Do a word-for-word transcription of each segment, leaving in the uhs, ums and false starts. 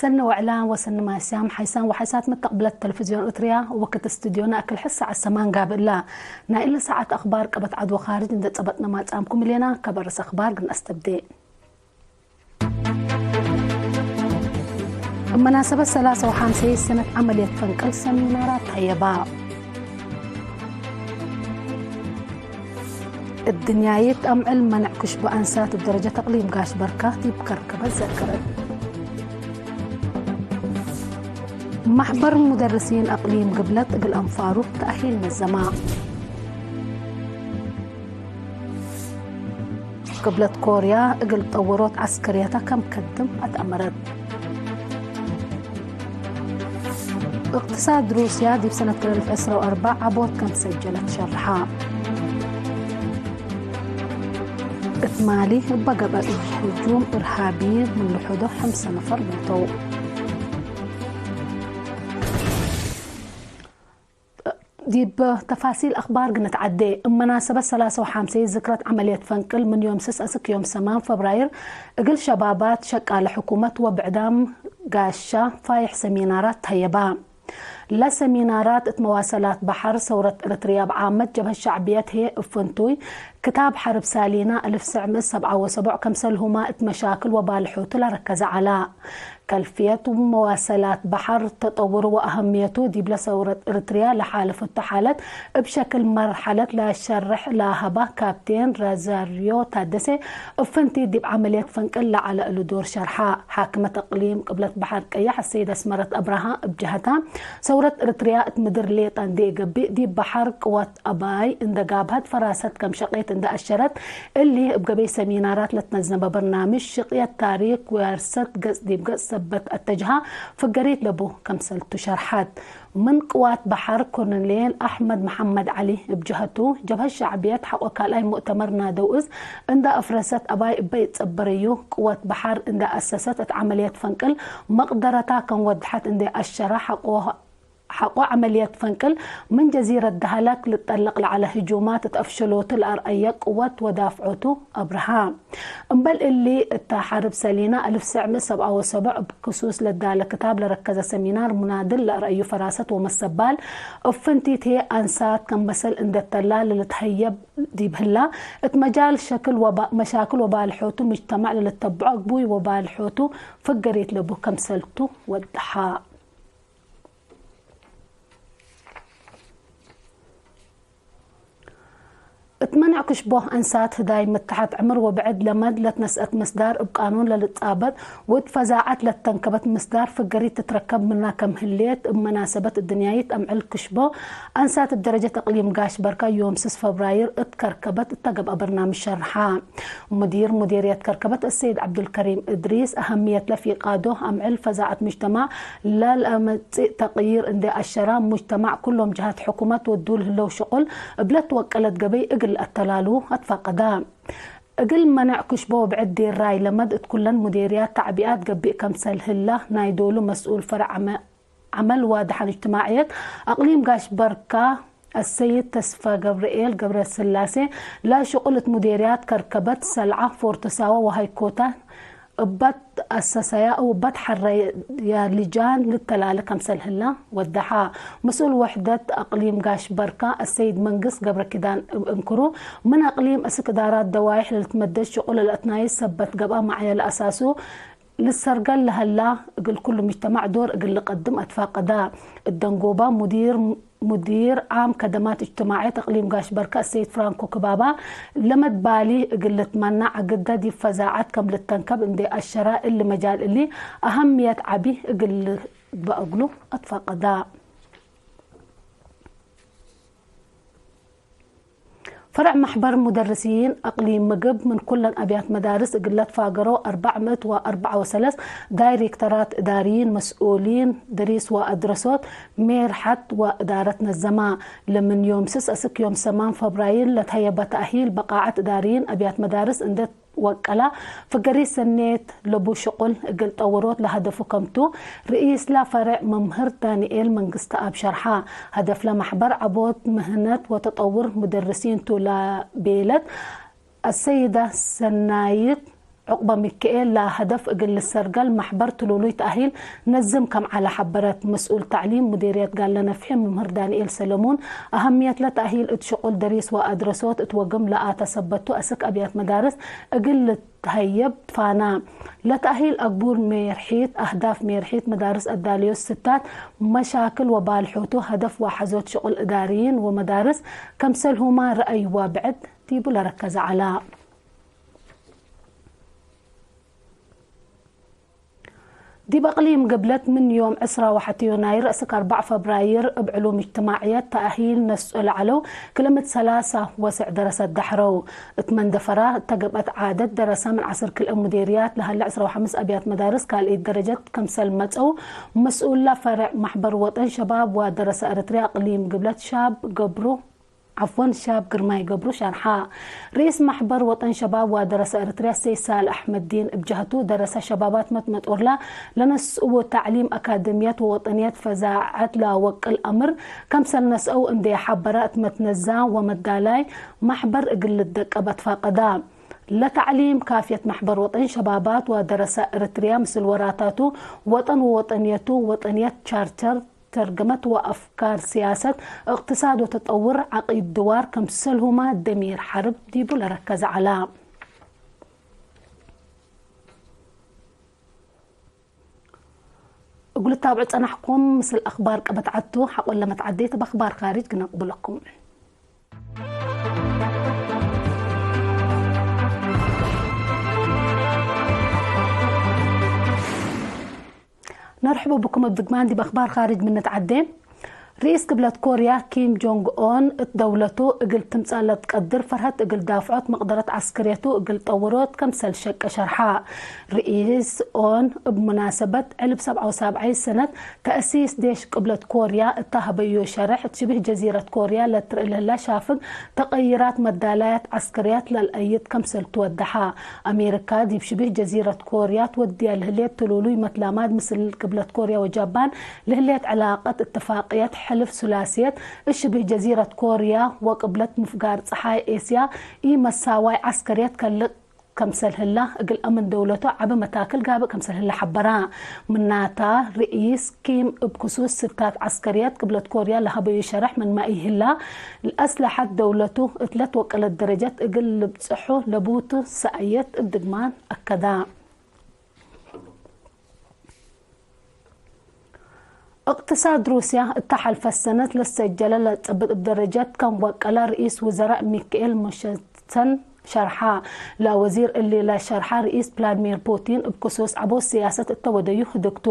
ሰኒ ወዕላም ወሰኒ ማስያም ሓይሳን ወሓይሳት መተቅብለት ተለፍዝዮን እትርያ፣ ወክት ስቱድዮና እክል ሕስ ሰዓት ሰማን ጋብእ እላ። ናይ እሊ ሰዓት አክባር ቀበት ዐድ ወካርጅ እንዴ ጸበጥነ ማጻምኩም እሌና፣ ከበርስ አክባር ግን አስተብዴ። እብ መናሰበት ሰላሰ ወሐምሴ ሰነት ዐመልየት ፈንቅል ሰሚናራት ተሀየባ። እድንያይት አምዕል መነዕ ክሽቦ አንሳት እብ ደረጀት አቅሊም ጋሽ በርካ ዲብ ከርከበት ዘክረት። ማሕበር ሙደርሲን አቅሊም ግብለት እግል አንፋሩ ተአሂል ነዘማ። ቅብለት ኮርያ እግል ጠወሮት ዐስከርየተ ከም ከድም አትአመረት። እቅትሳድ ሩስያ ዲብ ሰነት ክልኤ አልፍ ዕስራ ወአርበዕ ዐቦት ከም ሰጀለት ሸርሐ። እት ማሊ እበ ገብአ እብ ህጁም እርሃቢ ምን ልሑዶ ሐምሰ ነፈር ሞተው። ዲብ ተፋሲል አክባር ግንትዓዴ። እብ መናሰበት ሰላሰ ወሐምሴ ዝክረት ዐመልየት ፈንቅል ምን ዮም ስስ አስክ ዮም ሰማን ፈብራይር እግል ሸባባት ሸቃለ ሕኩመት ወብዕዳም ጋሻ ፋይሕ ሰሚናራት ተሀየባ። ለሰሚናራት እት መዋሰላት በሐር ሰውረት ኤረትርያ እብ ዓመት ጀብሀት ሸዕብየት ህዬ እብ ፍንቱይ ክታብ ሐርብ ሳሊና አልፍ ሰዕ ምእት ሰብዓ ወሰቡዕ ከምሰልሁማ እት መሻክል ወባልሖቱ ለረከዘ ዐላ። ከልፍየት መዋሰላት በሐር፣ ተጠውሩ ወአሀምየቱ ዲብለ ሰውረት ኤረትርያ ለሓለፈቱ ሓለት እብ ሸክል መርሐለት ለሸርሕ ለሀባ ካፕቴን ራዛርዮ ታደሴ፣ እብ ፍንቲት ዲብ ዐመልየት ፈንቅል ለዐለ እሉ ዶር ሸርሐ። ሓክመት እቅሊም ቅብለት በሐር ቀየሕ አሰይድ አስመረት አብርሃ እብ ጀሀታ፣ ሰውረት ኤረትርያ እት ምድር ሌጠ እንዴ ገብእ፣ ዲብ በሐር ቅወት አባይ እንደ ጋብሀት ፈራሰት ከም ሸቄት እንደ አሸረት፣ እሊ እብ ገበይ ሰሚናራት ለትነዝነበ በርናምጅ ሽቅየት ታሪክ ወያርሰት ገጽ ዲብ ገጽ ሰበት አተጅሃ ፍገሪት ለቡ ከምሰልቱ ሸርሐት። ምን ቅዋት በሐር ኮሎኔል አሕመድ መሐመድ ዐሊ እብ ጀሀቱ፣ ጀብሀት ሸዕብየት ሐቆ ካልኣይ ሙእተመር ናደው እዝ እንደ አፍረሰት አባይ እበ ኢትጸበረዩ፣ ቅወት በሐር እንደ አሰሰት እት ዐመልየት ፈንቅል መቅደረታ ከም ወድሐት እንደ አሸረ ሐቆ ሐቆ ዐመልየት ፈንቅል ምን ጀዚረት ደሀላክ ልትጠለቅ ለዐለ ህጁማት እት አፍሸሎቱ ለአርአየ ቅወት ወዳፍዖቱ አብርሃ። እምበል እሊ፣ እተ ሐርብ ሰሊና አልፍ ሰዕ ምእት ሰብዓ ወሰቡዕ እብ ክሱስ ለዳለ ክታብ ለረከዘ ሰሚናር ሙናድል ለአርአዩ ፈራሰት ወመሰባል፣ እብ ፍንቲት ህዬ አንሳት ከም መሰል እንዴ ተላ ለልትሀየብ ዲብ ህላ፣ እት መጃል ሸክል ወባ-፣ መሻክል ወባልሖቱ ሙጅተማዕ ለልተብዖ ግቡይ ወባልሖቱ ፍገሪት ለቡ ከምሰልቱ ወደሐ። እት መነዕ ክሽቦ አንሳት ህዳይ ምተሐት ዕምር ወብዕድ ለመድ ለትነስአት ምስዳር እብ ቃኑን ለልትጻበጥ ወእት ፈዛዐት ለተንከበት ምስዳር ፍገሪት ትትረከብ ምና ከም ህሌት እብ መናሰበት እድንያይት አምዕል ክሽቦ አንሳት እብ ደረጀት እቅሊም ጋሽ በርካ ዮም ስስ ፈብራይር እት ከርከበት እተ ገብአ በርናምጅ ሸርሐ። ሙዲር ሙዴርየት ከርከበት አሰይድ ዐብዱልከሪም እድሪስ፣ አሀምየት ለፊቃዶ አምዕል ፈዛዐት ሙጅተማዕ ለለአመጽእ ተቅይር እንዴ አሸራ፣ ሙጅተማዕ፣ ኩሎም ጀሃት ሕኩመት ወዱል ህለው ሽቁል እብ ለትወቀለት ገበይ እግል ለአተላሉ አትፋቀዳ። እግል መነዕ ክሽቦ ወብዕድ ዴራይ ለመድ እት ኩለን ሙዴርያት ተዕቢኣት ገብእ ከምሰል ህላ፣ ናይ ዶሉ መስኡል ፈርዕ ዐመ-፣ ዐመል ወደሐን እጅትማዕየት አቅሊም ጋሽ በርካ አሰይድ ተስፋ ገብርኤል ገብረስላሴ፣ ለሽቁል እት ሙዴርያት ከርከበት፣ ሰልዓ፣ ፎርቶ ሳዋ ወሀይኮታ እበ ተአሰሰያ እብ እበ ተሐረያ ልጃን ልተላለ ከምሰል ህላ ወደሐ። መስኡል ወሕደት አቅሊም ጋሽ በርካ አሰይድ መንግስት ገብረኪዳን እብ እንክሩ፣ ምን አቅሊም አስክ እዳራት ደዋይሕ ለልትመደድ ሽቁል ለአትናይስ ሰበት ገብአ መዕያ ለአሳሱ ልሰርገል ለሀላ፣ እግል ኩሉ ሙጅተማዕ ዶር እግል ልቀድም አትፋቀዳ። እት ደንጎባ ሙዲር፣ ሙዲር ዓም ከደማት እጅትማዕየት እቅሊም ጋሽ በርካ አሰይድ ፍራንኮ ክባባ፣ ለመድ ባሊ እግል ልትመናዕ አግደ ዲብ ፈዛዐት ከም ልተንከብ እንዴ አሸራ፣ እሊ መጃል እሊ አሀምየት ዐቢ እግል ልግበእ እግሉ አትፋቀዳ። ፈርዕ መሕበር ሙደርሲን አቅሊም ምግብ ምን ኩለን አብያት መዳርስ እግል ለትፋገሮ አርበዕ ምእት ወአርበዕ ወሰለስ ዳይሬክተራት እዳርይን መስኡሊን ድሪስ ወአድረሶት ሜርሐት ወእዳረት ነዘማ። ለምን ዮም ስስ አስክ ዮም ሰማን ፈብራይር ለተሀየበ ተእሂል በቃዐት እዳርይን አብያት መዳርስ እንዴ ወቀላ፣ ፍገሪት ሰኔት ለቡ ሽቁል እግል ጠውሮት ለሀደፉ ከምቱ፣ ርኢስላ ፈርዕ መምህር ዳንኤል መንግስተአብ ሸርሐ። ሀደፍለ መሕበር ዐቦት ምህነት ወተጠውር ሙደርሲን ቱ ለቤለት አሰይደ ሰናይት ዑቅበ ሚክኤል ለሀደፍ እግል ልሰርገል መሕበር ትሉሉይ ተእሂል ነዝም ከም ዐለ ሐበረት። መስኡል ተዕሊም ሙዴርየት ጋለ ነፍሒ መምህር ዳንኤል ሰለሙን፣ አሀምየት ለተእሂል እት ሽቁል ደሪስ ወአድረሶት እት ወግም ለአተ ሰበት ቱ አስክ አብያት መዳርስ እግል ልትሀየብ ትፋና። ለተእሂል አግቡር ሜርሒት፣ አህዳፍ ሜርሒት፣ መዳርስ አዳልዮት ስታት፣ መሻክል ወባልሖቱ፣ ሀደፍ ወሐዞት ሽቁል እዳርይን ወመዳርስ፣ ከምሰልሁማ ረአይ ወብዕድ ዲቡ ለረከዘ ዐላ። ዲብ አቅሊም ግብለት ምን ዮም ዕስራ ወሐቴ ዮናይር እስክ አርበዕ ፈብራይር እብ ዕሉም እጅትማዕየት ተእሂል ነስኦ ለዐለው ክልምት ሰላሳ ወስዕ ደረሰት ደሐረው። እት መንደፈራ እተ ገብአት ዓደት ደረሰ ምን ዐስር ክልኤ ሙዴርያት ለሀለ ዕስራ ወሐምስ አብያት መዳርስ ካልእየት ደረጀት ከምሰል መጸው መስኡለ ፈርዕ መሕበር ወጠን ሸባብ ወደረሰ ኤረትርያ አቅሊም ግብለት ሻብ ገብሩ ዐፍወን፣ ሻብ ግርማይ ገብሩ ሸርሐ። ርኢስ መሕበር ወጠን ሸባብ ወደረሰ ኤረትርያ ሰይድ ሳልሕ አሕመድዲን እብ ጀህቱ፣ ደረሰ ሸባባት መትመጦርላ ለነስእዉ ተዕሊም አካደምየት ወወጠንየት ፈዛዐት ለወቅል አምር ከምሰል ነስአው እንዴ ሐበረ፣ እት መትነዛም ወመዳላይ መሕበር እግል ልደቀብ አትፋቀዳ። ለተዕሊም ካፍየት መሕበር ወጠን ሸባባት ወደረሰ ኤረትርያ ምስል ወራታቱ፣ ወጠን ወወጠንየቱ፣ ወጠንየት ቻርተር፣ ተርገመት ወአፍካር ሲያሰት፣ እቅትሳድ ወተጠውር፣ ዐቂድ ድዋር፣ ከምሰልሁማ ደሚር ሐርብ ዲቡ ለረከዘ ዐላ። እግል ልታብዑ ጸናሕኩም ምስል አክባር ቀበት ዐቱ፣ ሐቆለ መትዐዴት እብ አክባር ካርጅ ግነቅቡለኩም። ነርሕቡ ብኩም እብ ድግማን ዲብ አክባር ካርጅ ምን ንትዐዴ። ርኢስ ግብለት ኮርያ ኪም ጆንግ ኦን እት ደውለቱ እግል ትምጸእ ለትቀድር ፈርሀት እግል ዳፍዖት መቅደረት ዐስከርየቱ እግል ጠውሮት ከምሰል ሸቄ ሸርሐ። ርኢስ ኦን እብ ሙናሰበት ዕልብ ሰብዓ ወሳብዓይ ሰነት ተእሲስ ዴሽ ቅብለት ኮርያ እተ ሀበዮ ሸርሕ፣ እት ሽብህ ጀዚረት ኮርያ ለትርእ ለህላ ሻፍግ ተቀይራት መዳላያት ዐስከርያት ለልአይድ ከምሰል ትወደሐ። አሜሪካ ዲብ ሽብህ ጀዚረት ኮርያ ትወድያ ለህሌት ትሉሉይ መትላማድ ምስል ቅብለት ኮርያ ወጃባን ለህሌት ዕላቀት እትፋቅየት ሕልፍ ሱላስየት እት ሽብህ ጀዚረት ኮርያ ወቅብለት ምፍጋር ጸሓይ ኤስያ ኢመሳዋይ ዐስከርየት ከልቅ ከምሰል ህላ፣ እግል አምን ደውለቱ ዐቢ መታክል ጋብእ ከምሰል ህላ ሐበራ። ምናታ፣ ርኢስ ኪም እብ ክሱስ ስታት ዐስከርየት ቅብለት ኮርያ ለሀበዩ ሸረሕ ምንመ ኢህላ፣ ለአስለሐት ደውለቱ እት ለትወቀለት ደረጀት እግል ልብጽሑ ለቡቱ ሰአየት እብ ድግማን አከዳ። እቅትሳድ ሩስያ እተ ሐልፈት ሰነት ለሰጀለ ለጽብጥ እብ ደረጀት ከም ወቀለ ርኢስ ውዘራእ ሚካኤል ሚሸስቲን ሸርሐ። ለወዚር እሊ ለሸርሐ ርኢስ ቭላድሚር ፑቲን እብ ክሱስ ዐቦት ስያሰት እተ ወደዩ ህድግቱ።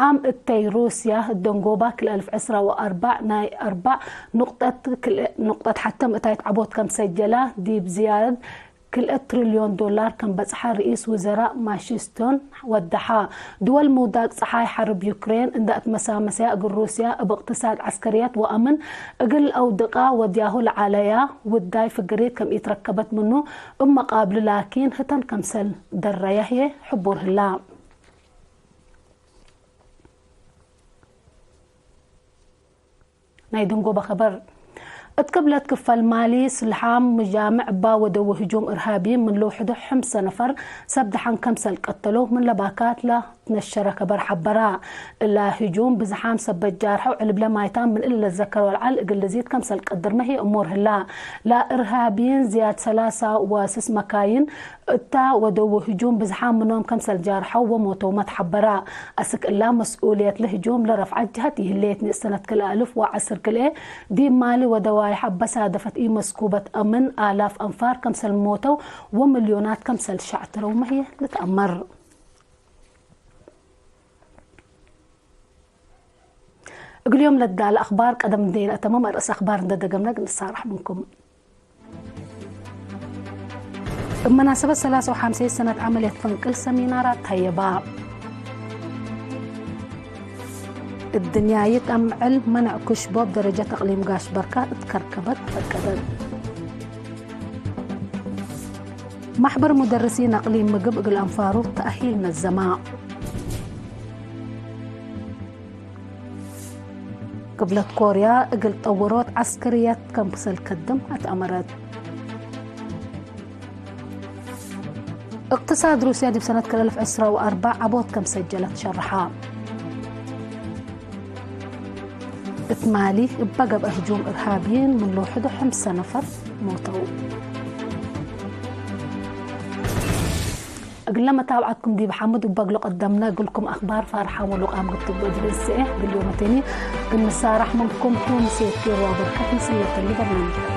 ዓም እተይ ሩስያ እት ደንጎባ ክልኤ አልፍ ዕስራ ወአርበዕ ናይ አርበዕ ኑቅጠት ክልኤ ኑቅጠት ሐተም እታይት ዐቦት ከም ሰጀላ ዲብ ዝያድ ክልኤ ትሪልዮን ዶላር ከም በጽሐ ርኢስ ውዘራእ ሚሸስቲን ወደሐ። ድወል ምውዳቅ ጸሓይ ሐርብ ዩክሬን እንደ አትመሳመሰያ እግል ሩስያ እብ እቅትሳድ ዐስከርየት ወአምን እግል አውድቃ ወድያሁ ለዐለያ ውዳይ ፍግሪት ከም ኢትረከበት ምኑ እብ መቃብሉ ላኪን ህተን ከምሰል ደረየ ህዬ ሕቡር ህላ። ናይ ድንጎበ ከበር። እት ቅብለት ክፈል ማሊ፣ ስልሓም ምጃምዕ እባ ወደው ህጁም እርሃቢ ምን ለውሕዱ ሐምሰ ነፈር ሰብ ደሐን ከምሰል ቀተሎ ምን ለባካት ለትነሸረ ከበር ሐበራ። እላ ህጁም ብዝሓም ሰበት ጃርሐው ዕልብለ ማይታም ምን እሊ ለዘከር ወለዐል እግል ልዚድ ከምሰል ቀድርመ ህዬ እሙር ህላ። ለእርሃቢን ዝያድ ሰላሳ ወስስ መካይን እታ ወደው ህጁም ብዝሓም ምኖም ከምሰል ጃርሐው ወሞተውመ ተሐበራ። አስክ እላ መስኡልየት ለህጁም ለረፍዐት ጀሀት ኢህሌት ንእስ ሰነት ክልኤ አልፍ ወዐስር ክልኤ ዲብ ማሊ ወደዋይሐ እበ ሳደፈት ኢመስኩበት አምን አላፍ አንፋር ከምሰል ሞተው ወምልዮናት ከምሰል ሸዕትረውመ ህዬ ልትአመር። እግል ዮም ለትዳለ አክባር ቀደም እንዴ ነአተምም፣ አርእስ አክባር እንዴ ደገምነ እግል ንሳረሕ ምንኩም። እብ መናሰበት ሰላሳ ወሐምሴ ሰነት ዐመልየት ፈንቅል ሰሚናራት ተሀየባ። እድንያይት አምዕል መነዕ ክሽቦ እብ ደረጀት አቅሊም ጋሽ በርካ እት ከርከበት ፈቀደት። ማሕበር ሙደርሲን አቅሊም ምግብ እግል አንፋሩ ተአሂል ነዘማ። ቅብለት ኮርያ እግል ጠውሮት ዐስከርየት ከምሰል ከድም አትአመረት። እቅትሳድ ሩስያ ዲብ ሰነት ክልኤ አልፍ ዕስራ ወአርበዕ ዐቦት ከም ሰጀለት ሸርሐ። እት ማሊ እበ ገብአ ህጁም እርሃብይን ምን ልውሕዱ ሐምሰ ነፈር ሞተው። እግለ መታብዐትኩም ዲብ ሐምድ እበ እግሉ ቀደምነ እግልኩም አክባር ፋርሓም ወሉቃም ግብትብ እግል እንስኤ እግል ዮመቴኒ እግል ንሳራሕ ምንኩም ቱ ምሴት ኬር ወበርከት ምስል ለተሊ በርናምጅ።